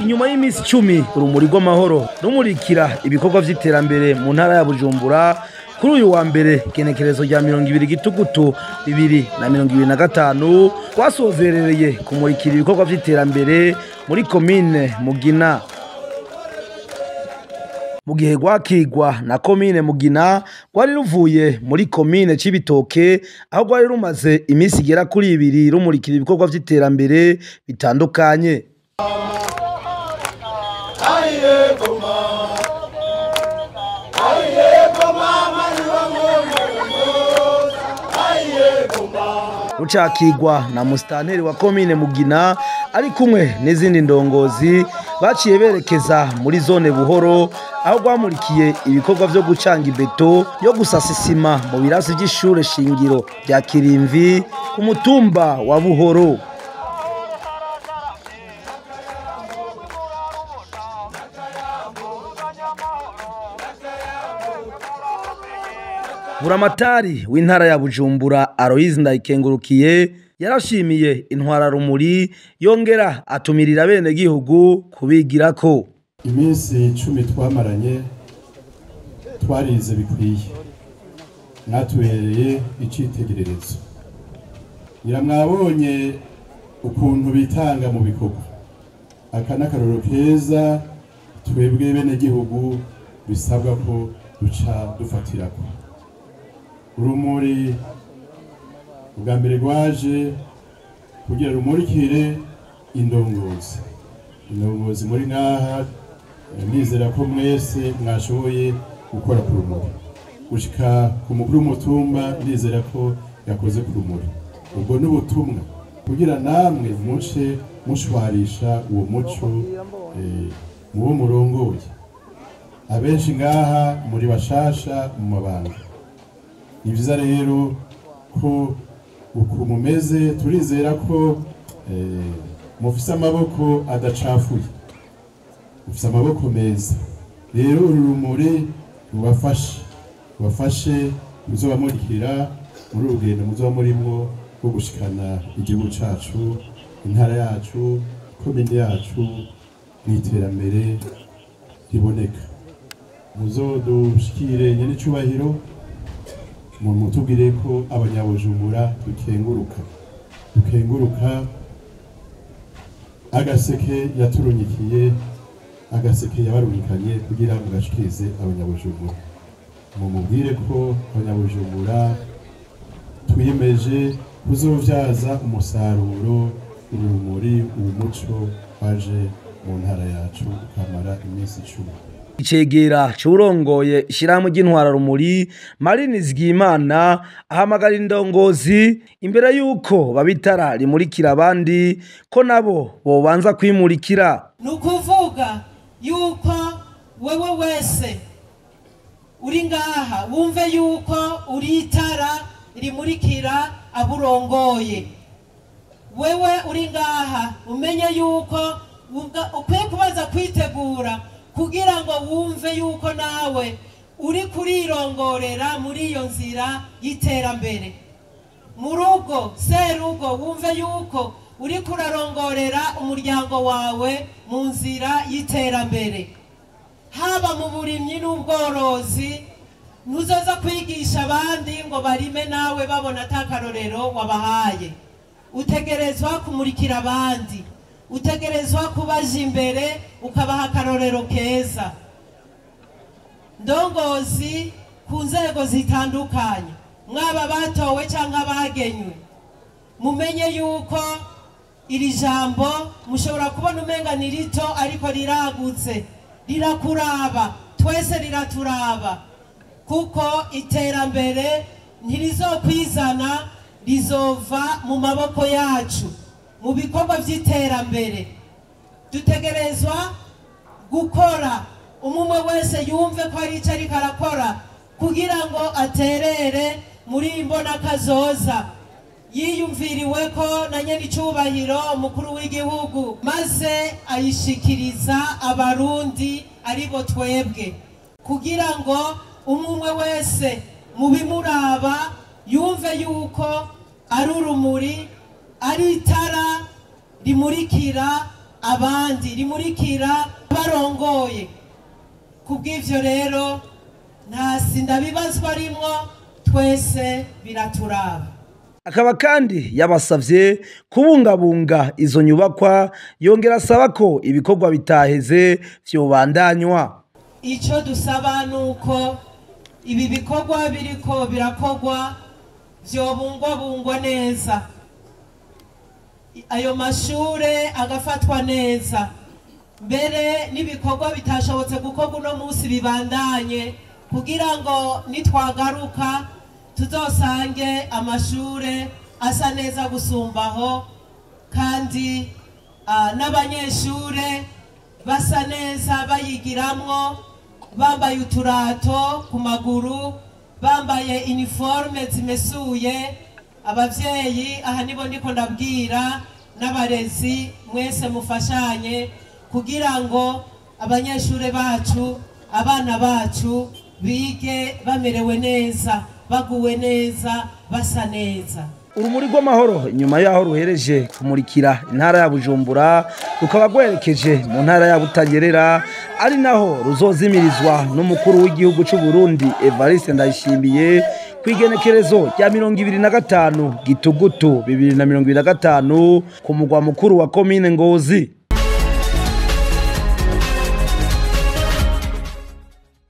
Inyuma y'iminsi 10 urumuri rw'amahoro rumurikira ibikorwa vy'iterambere mu ntara ya Bujumbura, kuri uyu wa mbere genekerezo rya 20 gitugutu 2025 twasozerereye kumurikira ibikorwa vy'iterambere muri komine Mugina. Mu gihe rwakigwa na komine Mugina, rwari ruvuye muri komine Cibitoke aho rwari rumaze iminsi igera kuri 2 rumurikira ibikorwa vy'iterambere bitandukanye. Rucakigwa na mustanteri wa komine Mugina ari kumwe n'izindi ndongozi, baciye berekeza muri zone Buhoro aho rwamurikiye ibikorwa vyo gucanga ibeto yo gusasa isima mu birasi vy'ishure shingiro rya Kirimvi ku mutumba wa Buhoro. Buramatari w'intara ya Bujumbura Aloys Ndayikengurukiye yarashimiye intwararumuri, yongera atumirira bene gihugu kubigirako. Iminsi 10 twamaranye twarize bikwiye, mwatubereye icitegererezo. Nyiramwabonye ukuntu bitanga mu bikorwa, aka n'akarorero keza twebwe bene gihugu bisabwa ko duca dufatirako. Urumuri ubwa mbere rwaje kugira rumurikire indongozi. Indongozi muri ngaha nizera ko mwese mwashoboye gukora ku rumuri, gushika ku mukuru w'umutumba nizera ko yakoze ku rumuri. Ubwo n'ubutumwa kugira namwe muce mushwarisha uwo muco muwo murongoye. Abenshi ngaha muri bashasha mu mabanga. Ni vyiza rero ko uku mumeze, turizera ko mufise amaboko adacafuye, mufise amaboko meza. Rero uru rumuri rubafashe muzobamurikira muri urugendo muzoba murimwo rwo gushikana igihugu cacu, intara yacu, komine yacu mw'iterambere riboneka. Muzodushikire nyen'icubahiro, mutubwire ko abanyabujumbura dukenguruka agaseke yaturunyikiye, agaseke yabarungikanye kugira ngo gashikirize abanyabujumbura. Mumubwire ko abanyabujumbura twiyemeje kuzovyaza umusaruro urumuri umuco waje mu ntara yacu ukamara iminsi 10. Icegera c'urongoye ishirahamwe ry'intwararumuri Marine Zigimana ahamagara indongozi imbere yuko babitara rimurikira abandi ko nabo bobanza kwimurikira. Nukuvuga yuko wewe wese uri ngaha wumve yuko uri itara rimurikira aburongoye. Wewe uri ngaha umenye yuko ukwiye kubanza kwitegura kugira ngo wumve yuko nawe uri kurirongorera muri iyo nzira y'iterambere. Mu rugo serugo wumve yuko uri kurarongorera umuryango wawe mu nzira y'iterambere. Haba mu burimyi n'ubworozi, ntuzoza kwigisha abandi ngo barime nawe babona atakarorero wabahaye. Utegerezwa kumurikira abandi, utegerezwa kubaja imbere ukabaha akarorero keza. Ndongozi ku nzego zitandukanye, mwaba batowe cyangwa abagenywe, mumenye yuko iri jambo mushobora kubona umenga ni rito ariko riragutse, rirakuraba twese, riraturaba, kuko iterambere ntirizokwizana, rizova mu maboko yacu. Mu bikorwa vy'iterambere dutegerezwa gukora, umwe wese yumve ko ari ico ariko arakora kugira ngo aterere muri imbona kazoza yiyumviriwe ko na nyenicubahiro umukuru w'igihugu, maze ayishikiriza abarundi aribo twebwe, kugira ngo umwe wese mu bimuraba yumve yuko ari urumuri, ari itara rimurikira abandi, rimurikira barongoye. Kubw'ivyo rero nta sindabibazwa rimwo, twese biraturaba. Akaba kandi yabasavye kubungabunga izo nyubakwa, yongera asaba ko ibikorwa bitaheze vyobandanywa. Ico dusaba nuko ibi bikorwa biriko birakorwa vyobungwabungwa neza, ayo mashure agafatwa neza, mbere n'ibikorwa bitashobotse gukorwa uno munsi bibandanye, kugira ngo nitwagaruka tuzosange amashure asa neza gusumbaho, kandi n'abanyeshure basa neza bayigiramwo, bambaye uturato ku maguru, bambaye iniforme zimesuye. Abavyeyi aha nibo ndiko ndabwira, n'abarezi mwese mufashanye kugira ngo abanyeshure bacu, abana bacu bige bamerewe neza, baguwe neza, basa neza. Urumuri rw'amahoro inyuma yaho ruhereje kumurikira intara ya Bujumbura, rukaba rwerekeje mu ntara ya Butanyerera, ari naho ruzozimirizwa n'umukuru w'igihugu c'u Burundi Evariste Ndayishimiye kw'igenekerezo rya 25 Gitugutu 2025 ku mugwa mukuru wa komine Ngozi.